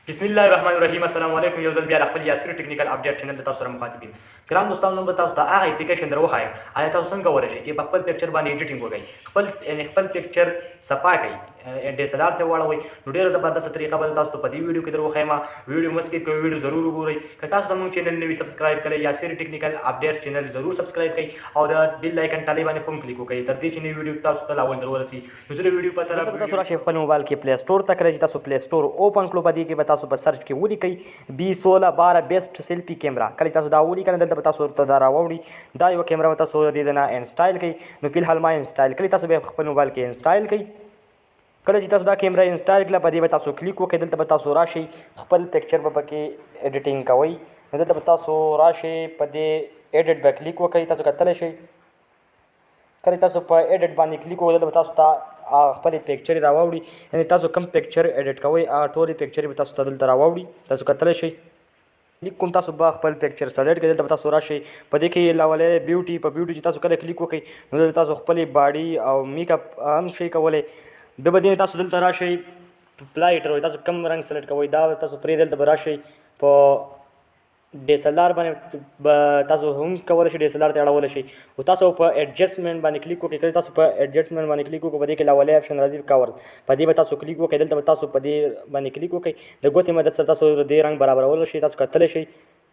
بسم الله الرحمن الرحیم. السلام علیکم. یو ځل بیا له خپل یاسر ټیکنیکل اپډیټ چینل ته تاسو سره مخاطب یم. ګران دوستانو، نن به تاسو ته هغه اپلیکیشن در وښایم، آیا تاسو څنګه کولی شئ چې په خپل پکچر باندې ایډیټینګ وکړئ، خپل یعنی خپل پکچر صفا کړئ، ډي اس ال ار ته واړوئ. نو ډیره زبردسته طریقه به تاسو ته په دې ویډیو کې در وښایم. ویډیو مه سکیپ کوئ، ویډیو ضرور وګورئ. که تاسو زموږ چینل نوی سبسکرایب کړئ، یاسر ټیکنیکل اپډیټ چینل ضرور سبسکرایب کړئ او د بیل آیکن ټالۍ باندې هم کلیک وکړئ، تر دې چې نوې ویډیو تاسو ته لاول در ورسي. نو زه د ویډیو په طرف دلته به تاسو راشئ خپل موبایل کې پلی سټور ته. کله چې تاسو پلی سټور اوپن کړو، په دې کې به تاسو په سرچ کې ولیکئ بي 16 12 بیسټ سیلفي کیمرا. کله چې تاسو دا ولیکئ، دلته به تاسو ته دا راوړي. دا یو کیمرا به تاسو د دې ځای نه انسټایل کړئ. نو فلحال ما انسټایل کړی، تاسو به خپل موبایل کې انسټایل کړئ. کله چې تاسو دا کیمرا انسټایل کړه، په دې به تاسو کلیک وکړئ. دلته به تاسو راشئ، خپل پکچر به پکې ایډیټینګ کوئ. نو دلته به تاسو راشئ، په دې ایډیټ به کلیک وکړئ. تاسو کتلی شئ، کله تاسو په ایډیټ باندې کلیک وکړئ، دلته به تاسو ته خپلې پکچرې راواوړي. یعنې تاسو کوم پکچر ایډیټ کوئ، هغه ټولې پکچرې به تاسو ته دلته راواوړي. تاسو کتلی شئ، کلیک کوم، تاسو به خپل پکچر سلیکټ کړئ. دلته به تاسو راشئ، په دې کې لاولې بیوټي. په بیوټي چې تاسو کله کلیک وکړئ، نو دلته تاسو خپلې باډي او میک اپ هم شئ کولی. بیا به دې تاسو دلته راشئ، پلایټر وایي، تاسو کوم رنګ سلیکټ کوئ، دا تاسو پرې. دلته به راشئ، په ډي اس ال ار باندې به تاسو هم کولی شئ، ډي اس ال ار ته اړولی شئ، او تاسو په ایډجسټمنټ باندې کلیک وکړئ. کله تاسو په ایډجسټمنټ باندې کلیک وکړئ، په دې کې لاولې اپشن راځي کورز، په دې به تاسو کلیک وکړئ. دلته به تاسو په دې باندې کلیک وکړئ، د ګوتې مدد سره تاسو د دې رنګ برابرولی شئ. تاسو کتلی شئ،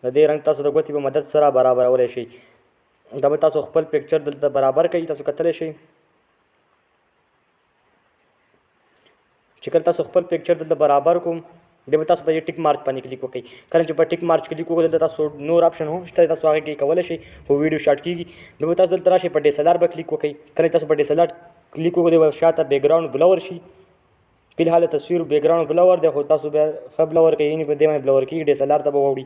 د دې رنګ تاسو د ګوتې په مدد سره برابرولی شئ. دا به تاسو خپل پکچر دلته برابر کړئ. تاسو کتلی شئ چې کله تاسو خپل پکچر دلته برابر کوم، بیا به تاسو په دې ټیک مارک باندې کلیک وکړئ. کله چې په ټیک مارک کلیک وکړئ، دلته تاسو نور اپشن هم شته، تاسو هغه کې کولی شئ، خو ویډیو شارټ کیږي. نو به تاسو دلته راشئ، په ډي اس ال ار به کلیک وکړئ. کله چې تاسو په ډي اس ال ار کلیک وکړئ، به شاته بیکګراوند بلور شي. فلحال تصویر بیکګراوند بلور دی، خو تاسو بیا ښه بلور کوئ، یعنې په دې باندې بلور کیږي، ډي اس ال ار ته به واوړي.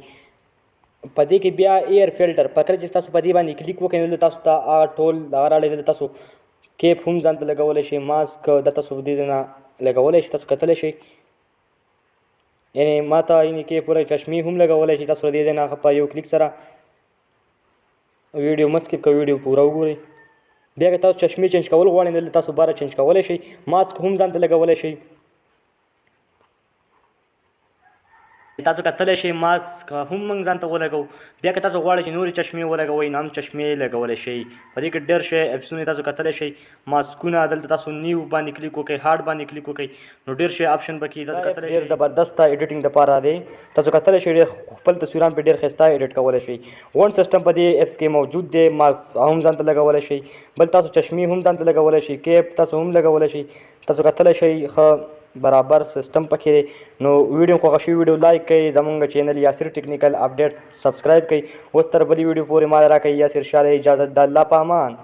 په دې کې بیا ایر فلټر، په کله چې تاسو په دې باندې کلیک وکړئ، دلته تاسو ته هغه ټول دغه راړی. دلته تاسو کیپ هم ځان ته لګولی شئ، ماسک دا تاسو دې ځای نه لګولی شئ. تاسو کتلی شئ، یعنې ما ته یعنې کیپ ولګ، چشمې هم لګولی شئ تاسو دې ځای نه په یو کلیک سره. ویډیو مه سکیپ کوئ، ویډیو پوره وګورئ. بیا که تاسو چشمې چینج کول غواړئ، دلته تاسو باره چینج کولی شئ، ماسک هم ځان ته لګولی شئ. تاسو کتلی شئ، ماسک هم موږ ځان ته ولګو. بیا که تاسو غواړئ چې نورې چشمې ولګوئ، نو هم چشمې لګولی شئ. په دې کې ډېر شی اپسونه تاسو کتلی شئ، ماسکونه. دلته تاسو نیو باندې کلیک وکړئ، هارډ باندې کلیک وکړئ، نو ډېر شی اپشن پکې تاسو کتلی شئ. ډېر زبردست ایډیټینګ دپاره دی. تاسو کتلی شئ، ډېر خپل تصویران په ډېر ښایسته ایډیټ کولی شئ. ون سیستم په دې اپس کې موجود دی. ماسک هم ځان ته لګولی شئ، بل تاسو چشمې هم ځان ته لګولی شئ، کیپ تاسو هم لګولی شئ. تاسو کتلی شئ، ښه برابر سیستم پکې دی. نو ویډیو خوښه شوې، ویډیو لایک کړئ، زمونږ چینل یاسر ټیکنیکل اپډیټ سبسکرایب کړئ. اوس تر بلې ویډیو پورې ما راکړئ یاسر شاه اجازت. د الله په امان.